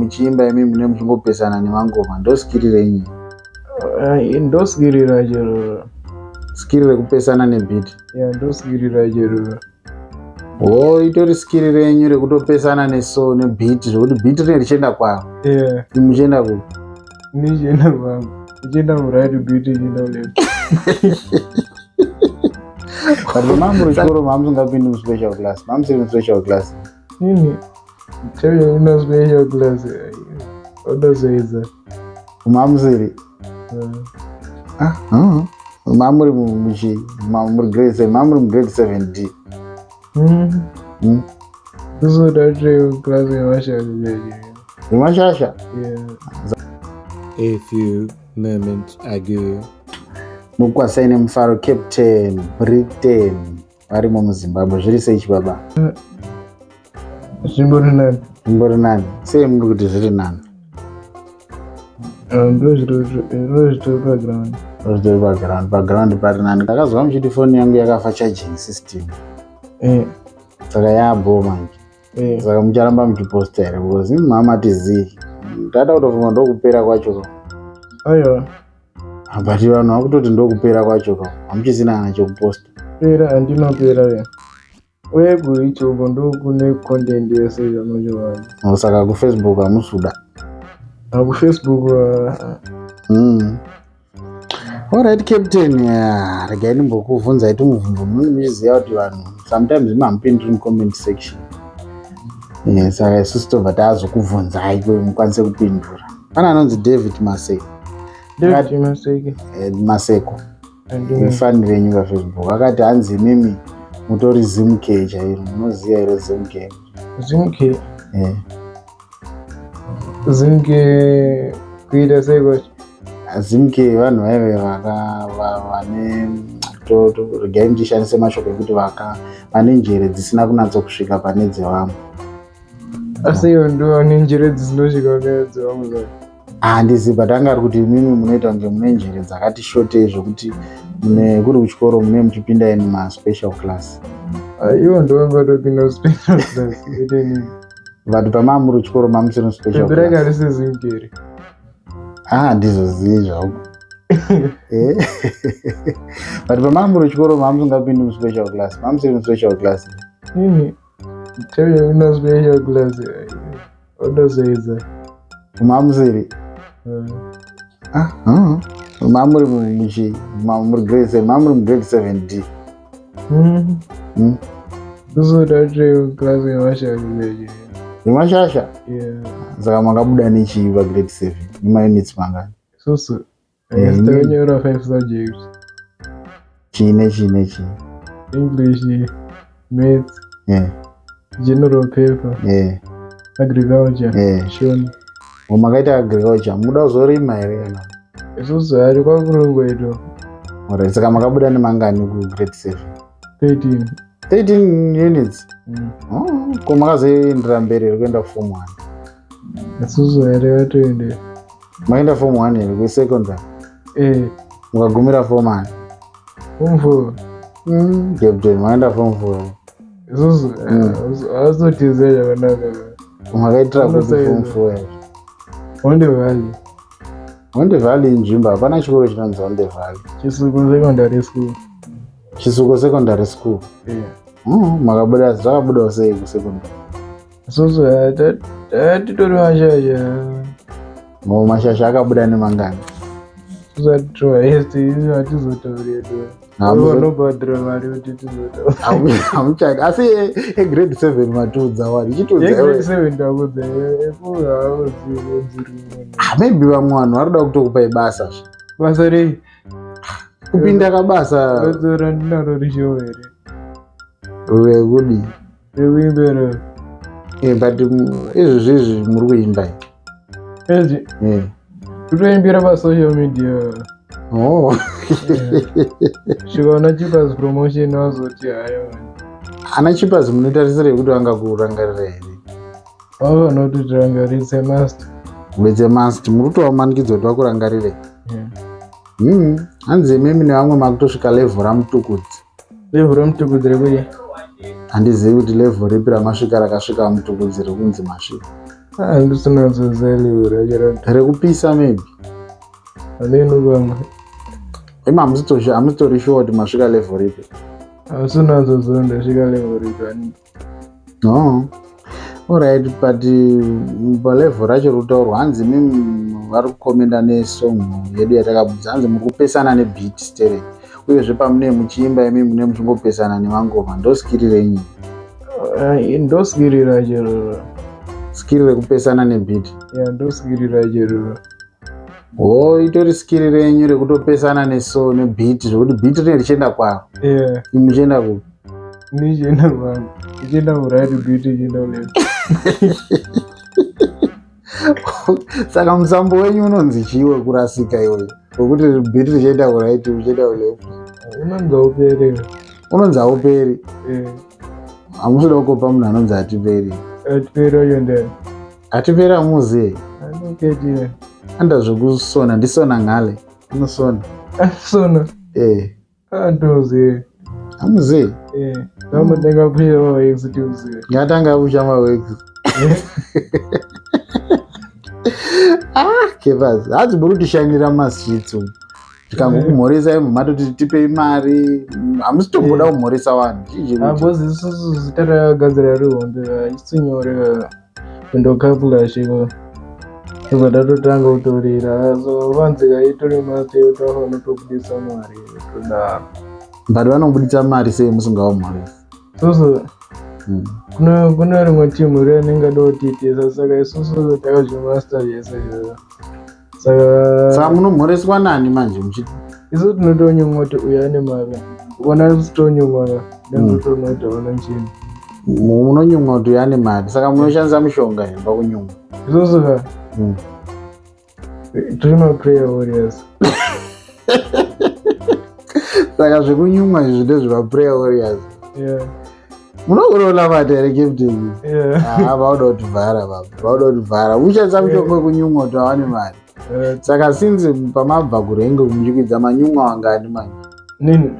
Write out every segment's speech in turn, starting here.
Muchiimba imi mune muchingopesana nemangoma, ndo skill renyu? Ndo skill racho. Skill rekupesana nebeat? Ya, ndo skill racho. O, itori skill renyu rekutopesana neso nebeat, zvekuti beat rine richienda kwaro? Yeah. Muchienda ku Nichienda kwangu, ichienda kuright, beat ichienda kuleft. But pamamuri chikoro mamusingapindi muspecial class, mamusiri muspecial class? Ini chaiyo ina special class otozoidza. Mamusiri? Ah, mamuri muchi mamuri grade 7, mamuri mugrade 7 D? Kuzoda chaiyo class yemashasha chaiyo. Yemashasha? Yeah. A few moments ago. Mukwasai nemufaro, Captain Britain varimo muZimbabwe. Zviri sei, chibaba? Zvimbori nani. Zvimbori nani sei? Muri kuti zviri nani? Ndo zvitori paground. Zvitori paground, paground pari nani. Ndakazwa muchiti foni yangu yakafa charging system. Saka yabo manje? Eh. Saka mucharamba muchiposta here? Because mama tizii, ndada kutofunga ndokupera kwacho ka. Aiwa. But vanhu vakutoti ndokupera kwacho ka, hamuchisina kana chekuposta. Pera handinopera we, uye kuYouTube ndokune content yese yamuchiwana. Oh, saka kuFacebook hamusuda? KuFacebook. Alright Captain, yeah, regai ndimbokubvunzai tumubvunzo. Munenge muchiziva kuti vanhu sometimes mamupinduri mucomment section. Yeah, saka isusu tobva tazokubvunzai kuti mukwanise kupindura. Pane anonzi David Maseko. David Maseke? Maseko. Handina. Mufani venyu paFacebook akati hanzi imimi mutori Zimke chairo. Munoziva here Zimke? Zimke? Yeah. Zimke kuita sei kwacho? Zimke vanhu vaive vane regai ndishandise mashoko ekuti vane njere dzisina kunatso kusvika pane dzevamwe. Asi iwo ndo ane njere dzinosvika pane dzevamwe zvacho? Handizivi, but anga ari kuti imimi munoita kunge mune njere dzakati shotei, zvokuti mune kuri kuchikoro mune muchipinda in maspecial class. Iwo ndo vangatopinda special class, kwete inini. But pamaa muri kuchikoro mamusiri muspecial Pepe rake class? harisi Zimke. Ah, handizozivi zvangu. But pamaa muri kuchikoro mamusingapindi muspecial class, mamusiri muspecial class? Ini chaiyo ina special class otozoidza. Mamusiri? Ah, mamuri muchi mamuri grade 7, mamuri mugrade 7 D? Kuzoda chaiyo class yemashasha chaiyo. Yemashasha? Yeah. Saka makabuda nechii pagrade 7, nemaunits mangani? Susu takanyora five subjects. Chii nechii nechii? English, maths, general paper, agriculture, Shona. O, makaita agriculture, muda kuzorima here kana? Isusu hari kwakurungoitwa. Alright, saka makabuda nemangani kugrade 7? 13. 13 units? Mm. Oh, ko makazoendera mberi here kuenda kuform 1? Isusu here vatoende. Makaenda form 1 here kusecondary? Eh. Mukagumira form 1? Form 4. Captain, makaenda form 4? Isusu azotiziva zvakanaka. Makaitira kuti Unosaidza. form 4 yacho? Honde Valley. Honde Valley inzvimbo, hapana chikoro chinonzi Honde Valley. Chisuko Secondary School. Chisuko Secondary School? Yeah. Makabuda, zvakabudawo sei kusecondary? Isusu titori mashasha. Mo mashasha akabuda nemangani? Tusati hatizotauri vanobhadhira mari kuti tizotaura. Hamuchadi, asi egrade 7 matiudza wari Yegrade ichitiudza. 7 ndakudza. Ah, maybe vamwe vanhu vari kuda kutokupai basa zve. Basa rei? Kupinda kabasa. Basa randinaro rishow here? Rekudi? Rekuimbera. But izvozvo izvi muri kuimba? Ezvi? Eh. Kutoimbira pasocial media. Oh. Svika una Chipas Promotion wazoti hayo. Ana Chipas munotarisira yekuti vangakurangarira here? Vava vanototirangaritse must. It's a must, muri kutovamanikidzwa kuti vakurangarire. Hanzi imimi nevamwe makutosvika level raMutukudzi. Level raMutukudzi rekuti? Handizivi kuti level ripi ramasvika, rakasvika Mutukudzi rekunzi masvika. Handisina zoziva level racho. Rekupisa maybe. Hameno pamwe. Imi hamusitori sure kuti masvika level ripi? Handisina zoziva ndasvika level ripi ani. No. Alright, but palevel racho rikutaurwa, hanzi imi vari kukomenda nesong yedu yatakabudisa, hanzi muri kupesana nebeat sterek, uyezve pamunee muchiimba imi mune muchingopesana nemangoma. Ndo skiri renyu? Ndo skiri racho. Skiri rekupesana nebeat? Ya, ndo skiri racho. Ho, itori skiri renyu rekutopesana neso nebeat, zvekuti beat rine richienda kwaro? Yeah. Imi muchienda kupi? Nichienda kwangu, ichienda kuright, beat ichienda kuleft. Saka musambo wenyu unonzi chii wekurasika iwoyo, wekuti beat richienda kuright, muchienda kuleft? Unonzi Hauperi. Unonzi Hauperi? Eh. Hamusida kukopa munhu anonzi Hatiperi? Hatiperi wacho ndani? Hatiperi hamuzivi? Anoketira. Anda zvekusona, ndisona ngale unosona. Sona? Eh. Andozive. Hamuzivi? Eh, ngamutenga pusha mawex tiuzive. Ngatanga pusha mawex. Ah, kepas, hanzi muri kutishandira mumastreets umu, tikangokumhoresa imo matoti tipei mari. Hamusi tomboda kumhoresa vanhu. Chii chiri kuitika? Because isusu zita rakagadzira rihombe haisinyore kundokapulashiko, ndobva tatotanga kutorira. So vanzika itori master yotofanira kutobudisa mari todaro. But vanobudisa mari sei musingavamhoresi? Susu kuna rimwe timu rinenge ada kutiitisa, saka isusu takazvimaster zvese izvozvo, saka Saka munomhoreswa nani manje muchiti? Isu tinotonyumwa kuti uyu ane mari, ukona tonyumwa nengotoona kuti hauna chinhu. Munonyumwa kuti uyu ane mari, saka munoshandisa mishonga here pakunyumwa? Isusu ka tiri maprayer warriors. Saka zvekunyumwa izvi ndezvemaprayer warriors? Yeah. Munokuroona mati here, captain? Yeah. Ah, vauda kutivhara baba, vauda kutivhara. Ushandisa mishonga wekunyumwa kuti awane mari? Saka since pamabva kurenge muchikwidza, manyumwa wangani manje? Nini?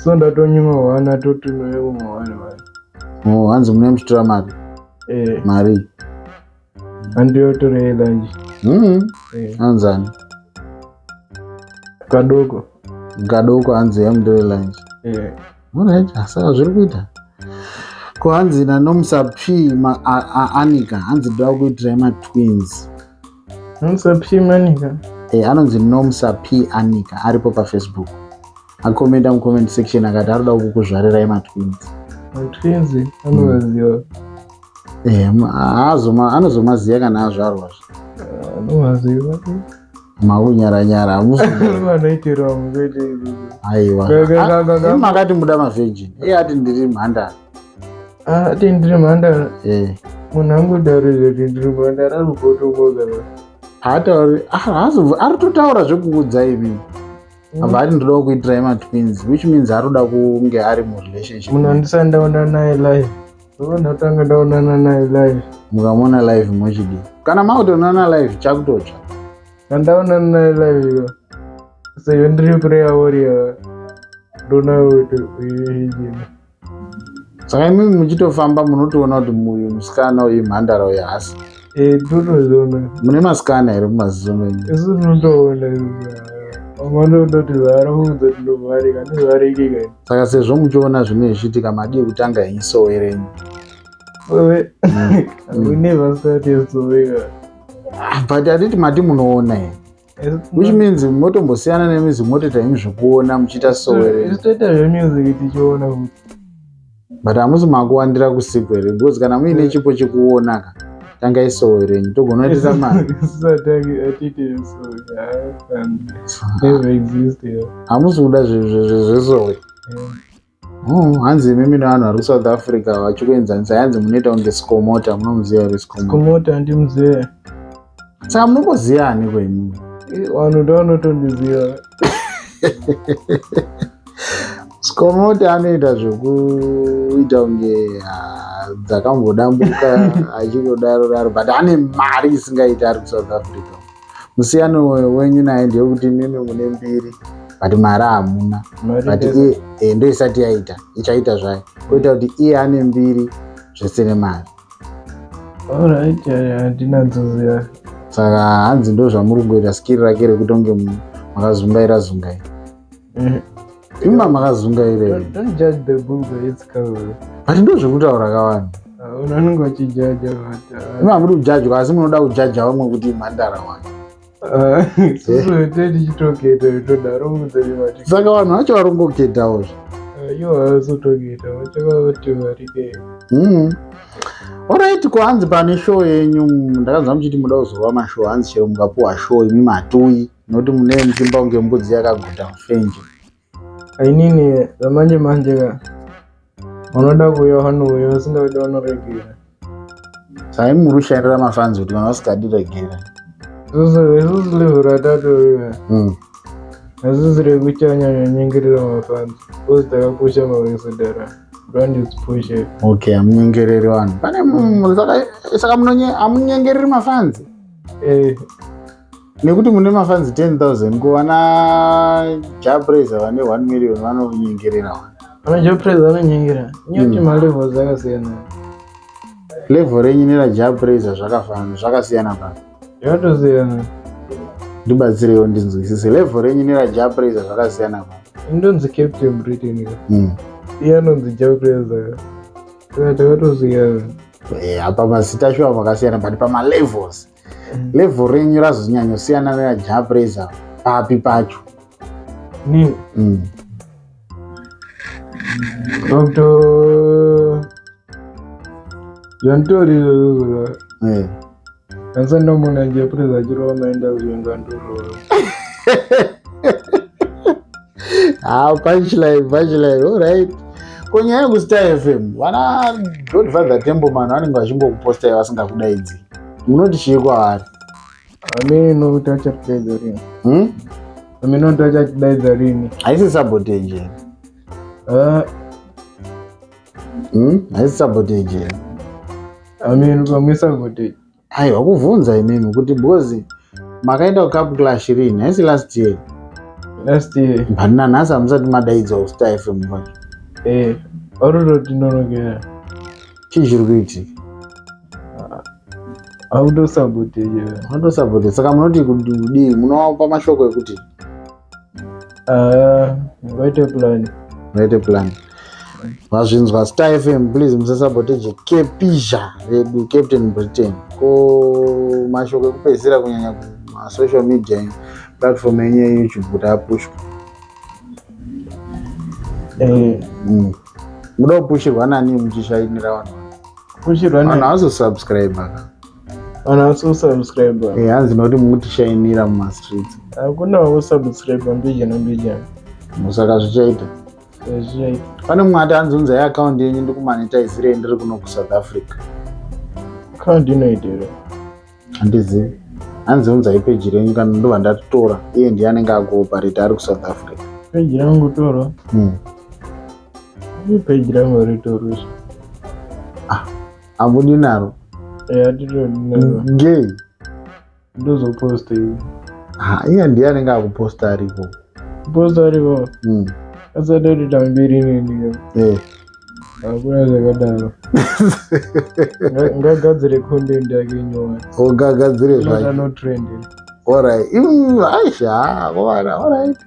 So ndatonyumwa one, atotunoye kumwe one one. Oh, hanzi mune muchitora mari? Eh. Mari? Handiyotorei lunch. Eh. Hanzani? Kadoko. Kadoko hanzi yamutore lunch? Eh. Alright, saka zviri kuita ko. Hanzi naNomsa P Anika, hanzi ndoda kuitirai matwins. Nomsa P Manika? E, anonzi Nomsa P Anika, aripo paFacebook, akomenda mucomment section akati arikuda kukuzvarirai matwins. Matwins anovaziva? E, anozomaziva kana azvarwa. Anovaziva. Makunyaranyara hamusi? Vanoitira kwete izvozvo. Aiwa. Ga- ga- ga- ga. Imi makati muda mavirgin, iye ati ndiri mhandara. Ati ndiri mhandara? E. Munhu angotaura kuti ndiri mhandara ari kupotomoka. Haatauri, ari totaura zvekuudza imi, abva ati ndoda kuitirai matwins, which means ari kuda kunge ari murelationship. Munhu andisati ndaona naye live, ndova ndatanga ndaonana naye live. Mukamuona live mochidii? Kana makutoonana live chakutotsva. Kandaonana naye live iko, sezvo ndiri prayer warrior, ndoona kuti uyu hijini. Saka imimi muchitofamba munotoona kuti uyu musikana uyu mhandara, uyu hasi? Eh, totoziona. Mune masikana here mumaziso menyu? Isu tinotoona isusu. Vamwe vanototi vari kuudza tinovharika, ndivhariki kai. Saka sezvo muchiona zvinenge zvichiitika, madii kutanga henyu sowe renyu? Wewe, we never started sowe. Ah, but hatiti mati munoona here, which means motombosiyana nemizi, motoita imi zvekuona muchiita sowe renyu? Isu toita zvemusic tichiona kuti But hamusi makuwandira kusiku here? Because kana muine chipo chekuona ka, tangai sowe renyu, togona kuitisa mari. Isu hataki, hatiti sowe, never exist here. Hamusi kuda zvesowe? Oh, hanzi imimi nevanhu vari kuSouth Africa vachikuenzanisa, hanzi munoita kunge Skomota. Munomuziva here Skomota? Skomota handimuzive. Saka munomboziva ani kwemimi? Vanhu ndovanotondiziva. Skomota anoita zvekuita kunge dzakambodambuka, achingodaro daro, but ane mari isingaiti, ari kuSouth Africa. Musiyano wenyu naye ndeyekuti imimi mune mbiri but mari hamuna. But iye ndo isati yaita, ichaita zvayo, koita kuti iye ane mbiri zvese nemari. Alright, handina nzuziya. Saka hanzi ndo zvamuri kungoita skiri rake rekuti unge makazungaira zungaira. Ima makazungaira here? Don't judge the book by its cover. But ndo zvekutaura kavanhu. Unonge uchijaja but Ima hamudi kujajwa asi munoda kujaja vamwe kuti mhandara wani. Isusu tichitoketa todaro mudzari. Saka vanhu vacho vari kungoketawo zve. Ivo havasotoketa vachakavati varike. Alright, ko hanzi pane show yenyu ndakanzwa muchiti muda kuzorova mashow, hanzi chero mukapuwa show imi matui nokuti mune muchimba kunge mbudzi yakaguta mufenje. Ainini zvamanje manje ka unoda kuuya vanouya, usingadi vanoregera. Saka imi muri kushandira mafanzi kuti kana vasikadi regera. Isusu level ratatoriwa asusu rekuchanyanya mafanzi because takapusha mavesedara brand is push. Okay, hamunyengereri vanhu pane saka hamunyengereri mafanzi? Eh. Nekuti mune mafanzi 10,000, ko vana Jah Prayzah vane 1 million vanonyengerera vanhu? Vana Jah Prayzah vanonyengera nyoti malevels akasiyana. Level renyu neraJah Prayzah zvakafanana, zvakasiyana pa? Zvakatosiyana. Ndibatsirewo ndinzwisise, level renyu neraJah Prayzah zvakasiyana pa? Indonzi Captain Britain ka. Iye anonzi Jah Prayzah, saka takatosiyana. Apa mazita shuwa makasiyana, but pamalevels, level renyu razonyanyosiyana neraJah Prayzah papi pacho? Ni Dr. Zvanditori izvozvo. Handisati Jah Prayzah achirova mainterview ngandorova. Ah, punchline, punchline, alright. Ko nyaya yekuStar FM, vana Godfather Temple man vanenge vachingokupostai vasingakudaidzi, munoti chii kwavari? Ameno kuti achatidaidza rini. Ameno kuti achatidaidza rini. Haisi sabotage here? Ah. Haisi sabotage here? Ameno, pamwe sabotage. Aiwa, kuvhunza imimi kuti because makaenda kuCup Clash rini? Haisi last year? Last year. But nanhasi hamusati madaidzwa kuStar FM kwacho. Eh, varototinonokera. Chii chiri kuitika? Autosabotage. Vanotosabotage. Saka munoti kudii? Munovapa mashoko ekuti? Ah, vaite plan. Vaite plan. Vazvinzwa, Star FM, please musasabotage kepizha redu Captain Britain. Ko mashoko ekupedzisira kunyanya kumasocial media platform yenyu yeYouTube kuti apushwe? Eh. Muda kupushirwa nani muchishainira vanhu? Pushirwa? Vanhu havazosubscribe ka. Vanhu havasosubscribe. Eh, hanzi nokuti mukutishainira mumastreets. Hakuna vasubscribe mbijana mbijana. Saka zvichaita? Zvichaita. Pane mumwe ati anzunzai account yenyu ndikumonetizirei ndiri kuno kuSouth Africa. Account inoita here? Handizivi, hanzi unzai peji renyu kana ndobva ndatitora, iye ndiye anenge akuoperate ari kuSouth Africa. Peji rangu torwa? Peji rangu haritorwi. Hamudi naro? Hatitori naro. Ngei? Ndozoposta iwe. Ha, iye ndiye anenge akuposta ariko. Posta ariko? Asati atoita mbiri nini. Hakuna zvakadaro. Ngagadzire content yake nyowani. Ugagadzire zvake. No trend. Alright, aisha, alright.